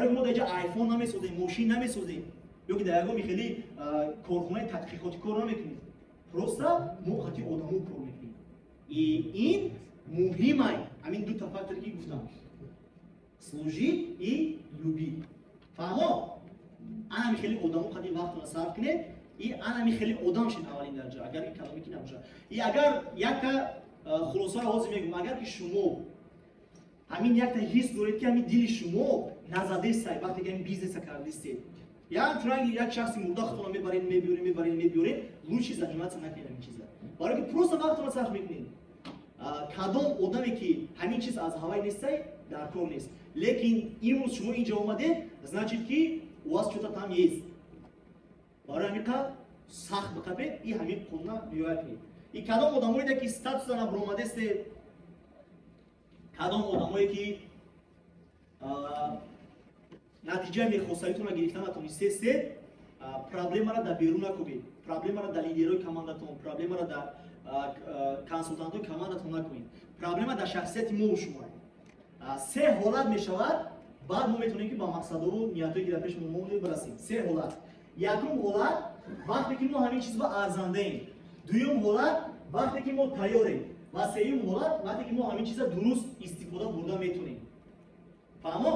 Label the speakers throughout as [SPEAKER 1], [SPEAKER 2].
[SPEAKER 1] Барои ки мо дар ҷа айфон намесозем, мошин намесозем ё ки дар ягон хеле корхонаи тадқиқотӣ кор намекунем. Просто мо қати одамо кор мекунем. И ин муҳимай, ҳамин дута факторе, ки гуфтам: служить и любить. Фаҳмо? Анами хеле одамо қади вақтона сарф кунед и анами хеле одам шед, аввалин дараҷа, агар ки каломе ки набошад. И агар якта хулосаро ҳозир мегӯм: агар ки шумо ҳамин якта ҳис доред, ки ҳамин дили шумо назадестай, вақте ки ҳамин бизнеса кардистед, як ранги як шахси мурда худтона мебаред, мебиёред, мебаред, мебиёред, лучше заниматься накунед ҳамин чиза, барое ки просто вақтона сарф мекунед. Кадом одаме ки ҳамин чиз аз ҳавай нестай, дар кор нест. Лекин имрӯз шумо инҷа омадед, значит, ки у вас что-то там есть. Барои ҳамин қадр сахт биқапед и ҳамин қонуна риоя кунед. И кадом одамоеда ки статуса набуромадесте, кадом одамое ки натиҷаи мехостагитонро гирифта натонистестед, проблемаро дар берун накунед, проблемаро дар лидерои командатон, проблемаро дар консултантои командатон накунед. Проблема дар шахсияти мо шумо. Се ҳолат мешавад, баъд мо метавонем, ки ба мақсадову ниятое, ки дар пеши мо монде, бирасем. Се ҳолат: якум ҳолат, вақте ки мо ҳамин чиз ба арзандаем; дуюм ҳолат, вақте ки мо тайёрем; ва сеюм ҳолат, вақте ки мо ҳамин чиза дуруст истифода бурда метавонем. Фаҳмо?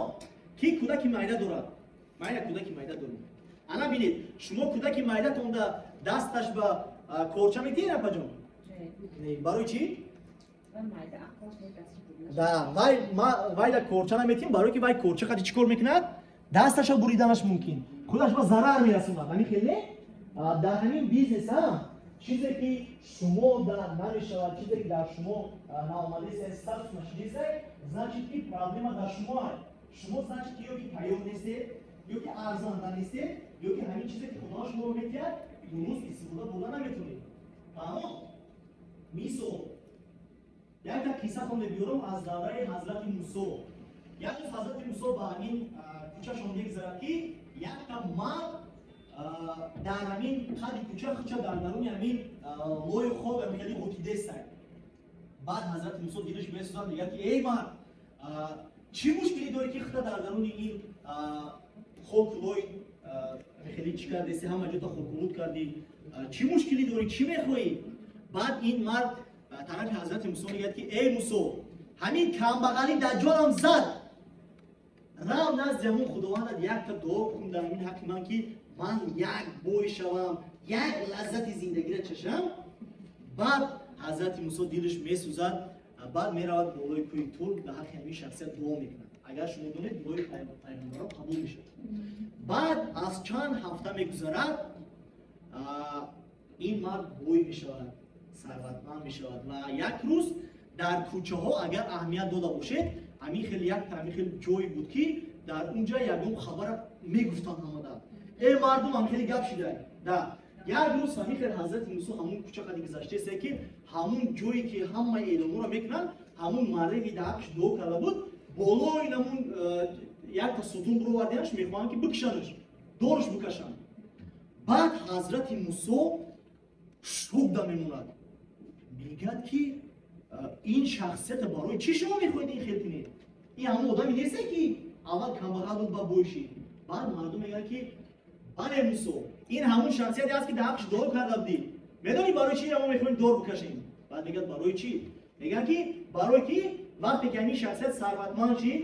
[SPEAKER 1] Ки кӯдаки майда дорад? Ман як кӯдаки майда дорем. Ана бинед, шумо кӯдаки майдатонда дасташ ба корча метиҳед, апаҷон? Барои чӣ? Да вай да корча наметиҳем, барое ки вай корча қади чӣ кор мекунад? Дасташа буриданаш мумкин, худаш ба зарар мерасонад. Ҳамин хеле дар ҳамин бизнес ҳам чизе ки шумо да намешавад, чизе ки дар шумо наомадеста, статус нашидеста, значит, ки проблема дар шумо. Шумо, значит, ки ё ки тайёр нестед, ё ки арзанда нестед, ё ки ҳамин чизе ки Худованд шуморо метиҳад, дуруст истифода бурда наметавонед. Фаҳмо? Мисол, якта қиссатон мебиёрам аз давраи ҳазрати Мусо. Як рӯз ҳазрати Мусо ба ҳамин кӯчашон мегзарад, ки якта мард дар ҳамин қади кӯча хуча дар даруни ҳамин лою хок хеле ғутидестай. Баъд ҳазрати Мусо дилаш месӯзад, мегӯяд, ки: «Эй мард, чӣ мушкилӣ дорӣ, ки хута дар даруни ин хоку лой хеле чӣ кардеси, ҳама ҷота хокулуд кардӣ? Чӣ мушкилӣ дорӣ, чӣ мехоҳӣ?» Баъд ин мард тарафи ҳазрати Мусо мегӯяд, ки: «Эй Мусо, ҳамин камбағалӣ дар ҷонам зад. Рав назди ҳамон Худовандат, якта дуо кун дар ҳамин ҳаққи ман, ки ман як бой шавам, як лаззати зиндагиро чашам». Баъд ҳазрати Мусо дилаш месӯзад, баъд меравад болои кӯҳи Тур, ба ҳаққи ҳамин шахсият дуо мекунад. Агар шумо донед, дуои пайғамбарон қабул мешавад. Баъд аз чанд ҳафта мегузарад, ин мард бой мешавад, сарватманд мешавад. Ва як рӯз дар кӯчаҳо, агар аҳамият дода бошед, ҳамин хел як ҳамин хел ҷое буд, ки дар он ҷа ягон хабара мегуфтанд ҳамада: «Э, мардум, ҳамин хеле гап шида да». Як рӯз ҳамин хел ҳазрати Мусо ҳамун кӯча қади гузаштаест, ки ҳамун ҷое ки ҳама эълонҳоро мекунанд, ҳамун марде, ки дар ҳаққаш дуо карда буд, болои намун якта сутун буровардиаш, мехоҳанд, ки бикушанаш, дорш бикашанд. Баъд ҳазрати Мусо шок да мемонад, мегӯяд, ки ин шахсията барои чӣ шумо мехоҳед ин хел кунед? Ин ҳамон одаме несте, ки аввал камбағал буд, ба бой шид. Баъд мардум мегӯянд, ки: «Бале, Мусо, ин ҳамон шахсияте аст, ки дар ҳаққаш дуо карда будӣ. Медонӣ, барои чӣ мо мехоҳем дор бикашем?» Баъд мегӯяд: «Барои чӣ?» Мегӯянд, ки барои ки вақте ки ҳамин шахсият сарватманд шид,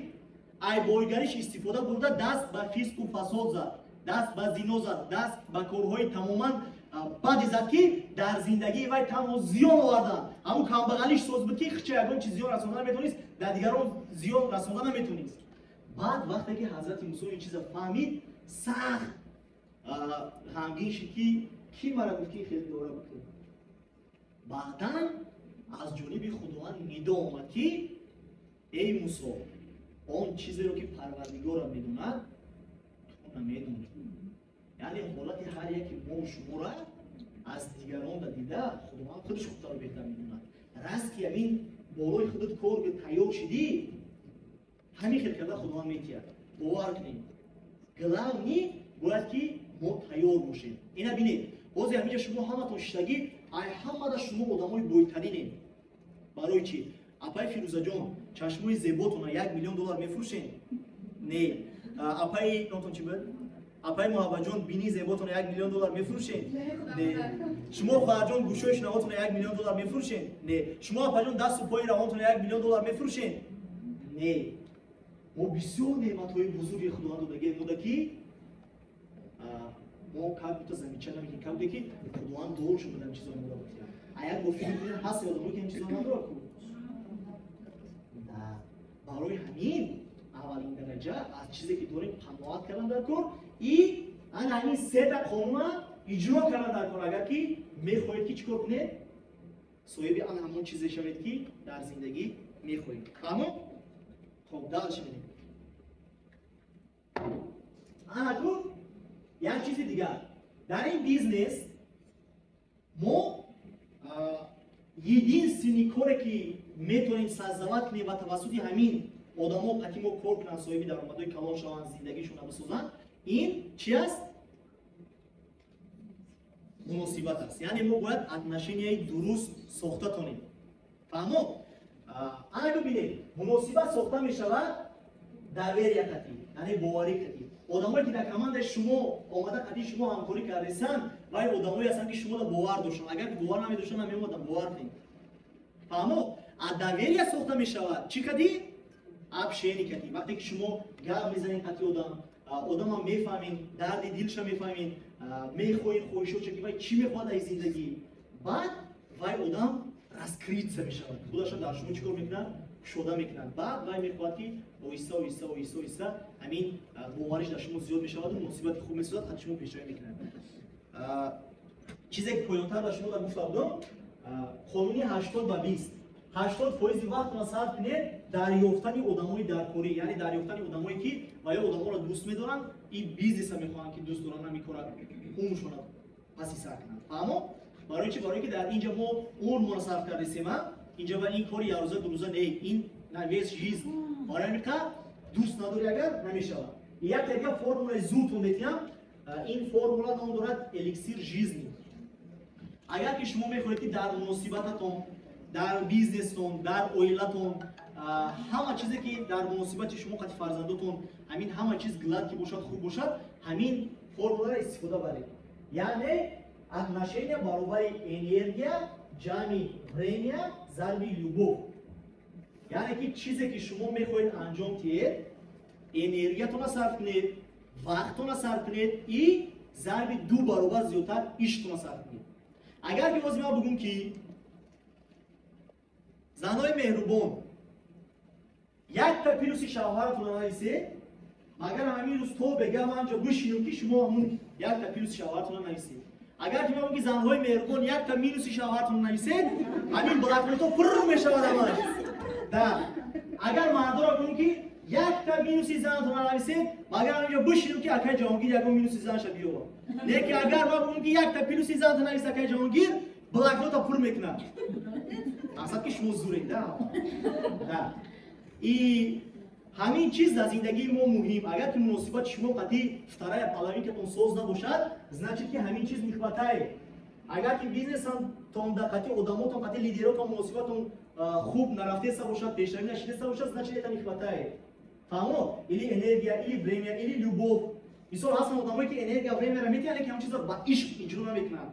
[SPEAKER 1] ай бойгариш истифода бурда, даст ба фисқу фасод зад, даст ба зино зад, даст ба корҳои тамоман баде зад, ки дар зиндагии вай танҳо зиён оварданд. Ҳамун камбағалиш соз буд, ки хича ягон чиз зиён расонда наметавонист, дар дигарон зиён расонда наметавонист». Баъд вақте ки ҳазрати Мусо ин чиза фаҳмид, сахт ғамгин шид, ки кӣ мара гуфт, ки хеле дора бикун? Баъдан аз ҷониби Худованд нидо омад, ки: «Эй Мусо, он чизеро, ки Парвардигорам медонад, ту намедонӣ». Яъне ҳолати ҳар яке мо шуморо аз дигарон дида Худованд худаш хубтару беҳтар медонад. Раст ки ҳамин болои худат кор тайёр шидӣ, ҳамин хел карда Худованд метиҳад, бовар кунед. Главный, бояд ки мо тайёр бошем. Ина бинед, бозе ҳаминҷа шумо ҳаматон шиштагӣ, ай ҳамада шумо одамои бойтаринед. Барои чӣ? Апай Фирӯзаҷон, чашмои зеботона 1 миллион доллар мефурӯшем? Не. Апаи номтон чӣ буд? Апаи Муҳаббатҷон, бини зеботон 1 миллион доллар мефурӯшед? Не. Шумо хоҳарҷон, гӯшои шунавотон 1 миллион доллар мефурӯшед? Не. Шумо апаҷон, дасту пои равонтон 1 миллион доллар мефурӯшед? Не. Мо бисёр неъматҳои бузурги Худованд додагием буда, ки мо как будто замеча намекунем, как будто ки Худованд дор шуда ин чизо моро бутия. А як бо фикр кунем, ҳаст одамое ки ин чизо надорад ку. Да. Барои ҳамин аввалин дараҷа аз чизе ки дорем қаноат кардан дар кор и ана ҳамин сета қонуна иҷро кардан дар кор, агар ки мехоҳед ки чӣ кор кунед, соҳиби ана ҳамон чизе шавед ки дар зиндагӣ мехоҳед. Фаҳмо? Хоб, дальше мерем. Ана ку як чизи дигар. Дар ин бизнес мо единственный коре ки метавонем создавать кунем ва тавассути ҳамин одамо қати мо кор кунанд, соҳиби даромадҳои калон шаванд, зиндагишонро бисозанд, ин чи аст? Муносибат аст. Яъне мо бояд отношенияи дуруст сохта тонем. Фаҳмо? Ана бибинед, муносибат сохта мешавад доверия қатӣ, яъне боварӣ қатӣ. Одамое ки дар командаи шумо омада қатъи шумо ҳамкорӣ кардесанд, вай одамое ҳастанд ки шуморо бовар доштанд. Агар ки бовар намедоштанд, намеомаданд, бовар кунед. Фаҳмо? А доверия сохта мешавад чӣ кадӣ? Общение кадӣ. Вақте ки шумо гап мезанед қатъи одам, одамам мефаҳмед, дарди дилша мефаҳмед, мехоҳед хоҳишотша ки вай чӣ мехоҳад аз зиндагӣ. Баъд вай одам раскрыться мешавад, худаша дар шумо чӣ кор мекунад? Кушода мекунад. Баъд вай мехоҳад ки оҳиста оҳиста оҳиста оҳиста ҳамин бовариш дар шумо зиёд мешаваду муносибати хуб месозад, ҳатто шумо пешравӣ мекунад. Чизе ки поёнтар ба шумо дар гуфта будам, қонуни 80 ба 20. 80 фоизи вақтро сарф кунед дар ёфтани одамои даркорӣ, яъне дар ёфтани одамое ки ва ё одаморо дӯст медоранд и бизнеса мехоҳанд, ки дӯст доранд, ҳамин кора умршона паси сар кунанд. Фаҳмо? Барои чи? Барое ки дар инҷа мо умрмонро сарф кардесема, инҷа ва ин кори якрӯза дурӯза не, ин на весь жизнь. Барои ҳамин қа дӯст надорӣ агар, намешавад. Як дигар формулаи зудтон метиҳам. Ин формула ном дорад эликсир жизни. Агар ки шумо мехоҳед ки дар муносибататон, дар бизнестон, дар оилатон, ҳама чизе ки дар муносибати шумо қати фарзандотон, ҳамин ҳама чиз гладкий бошад, хуб бошад, ҳамин формуларо истифода баред. Яъне отношения баробари энергия ҷамъи время зарби любовь. Яъне ки чизе ки шумо мехоҳед анҷом диҳед, энергиятонро сарф кунед, вақтонро сарф кунед и зарби ду баробар зиёдтар ишқтонро сарф кунед. Агар ки ҳозир ман бугум ки занҳои меҳрубон, якта плюси шавҳаратонро нависед, магар ҳамин рӯз то бега ман ҷо бишинам ки шумо ҳамун якта плюси шавҳаратонро нависед. Агар ки ман бугум ки занҳои меҳрубон, якта минуси шавҳаратонро нависед, ҳамин блокнотҳо пур мешавад ҳамаш. Да, агар мардоро бугум ки якта минуси занатонро нависед, магар ҳаминҷо бишинам ки акай Ҷаҳонгир ягон минуси занаша биёвад. Лекин агар ман бугум ки якта плюси занатон навис, акай Ҷаҳонгир блокнота пур мекунад. Мақсад ки шумо зуред, да. Да, и ҳамин чиз дар зиндагии мо муҳим. Агар ки муносибати шумо қати вторая половинкатон соз набошад, значит ки ҳамин чиз не хватает. Агар ки бизнесатон да қати одамотон, қати лидеротон муносибатон хуб нарафтеста бошад, пешравӣ нашидеста бошад, значит, это не хватает. Фаҳмо? Или энергия, или время, или любовь. Мисол, ҳастанд одамое ки энергия, времяро метиҳанд, лекин ҳамон чизро ба ишқ иҷро намекунанд,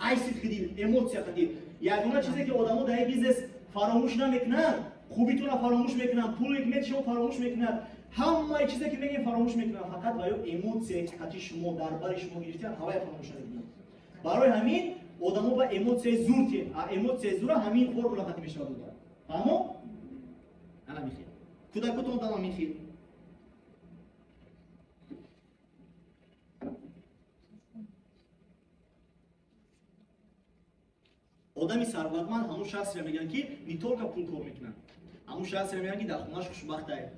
[SPEAKER 1] ай сидқи дил, эмоция қати. Ягона чизе ки одамо дар ин бизнес фаромӯш намекунанд, хубитонро фаромӯш мекунанд, пуле ки метишмо фаромӯш мекунанд, ҳамаи чизе ки мегӯем фаромӯш мекунанд, фақат ва ё эмоция ки қати шумо дар бари шумо гирифтианд, ҳавая фаромӯш намекунанд. Барои ҳамин одамо ба эмоцияи зур тиҳед, а эмоцияи зура ҳамин формула қати мешавад дода. Фаҳмо? Ана михел кӯдакотон дама михел. Одами сарватманд ҳамун шахсеро мегӯянд, ки не только пул кор мекунад, ҳамун шахсеро мегӯянд, ки дар хонааш хушбахтай,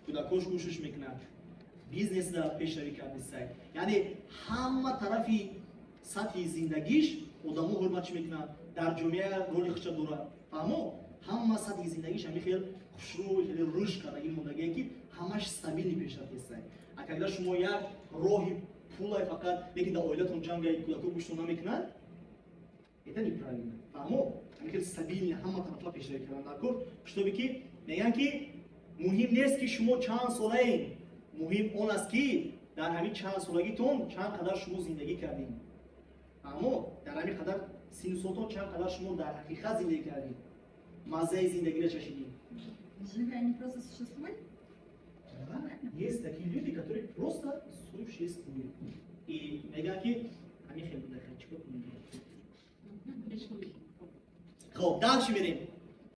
[SPEAKER 1] кӯдакош гӯшиш мекунад, бизнесда пешравӣ кардисай, яъне ҳама тарафи сатҳи зиндагиш одамо ҳурмат чӣ мекунанд, дар ҷомеа роли худша дорад. Фаҳмо? Ҳама сатҳи зиндагиш ҳами хел хушрӯ, хеле рушд кардагӣ мондагие, ки ҳамаш стабильный пешрафтесай. А когда шумо як роҳи пулай фақат, лекин дар оилатон ҷангай, кӯдако гӯштон намекунад, это неправильно. Фаҳмо? Ҳами хел стабильный ҳама тарафа пешравӣ кардан дар кор, чтобы ки мегӯянд ки муҳим нест, ки шумо чанд солаед. Муҳим он аст, ки дар ҳамин чанд солагитон чанд қадар шумо зиндагӣ кардем, аммо дар ҳамин қадар сину солтон чанд қадар шумо дар ҳақиқат зиндагӣ кардем, маззаи зиндагиро чашидем.
[SPEAKER 2] Живи, они просто существуют?
[SPEAKER 1] Да, есть такие люди, которые просто существуют. И мегӯянд, ки ҳамин хел буда, чикор кунем? Хоб, дальше мерем.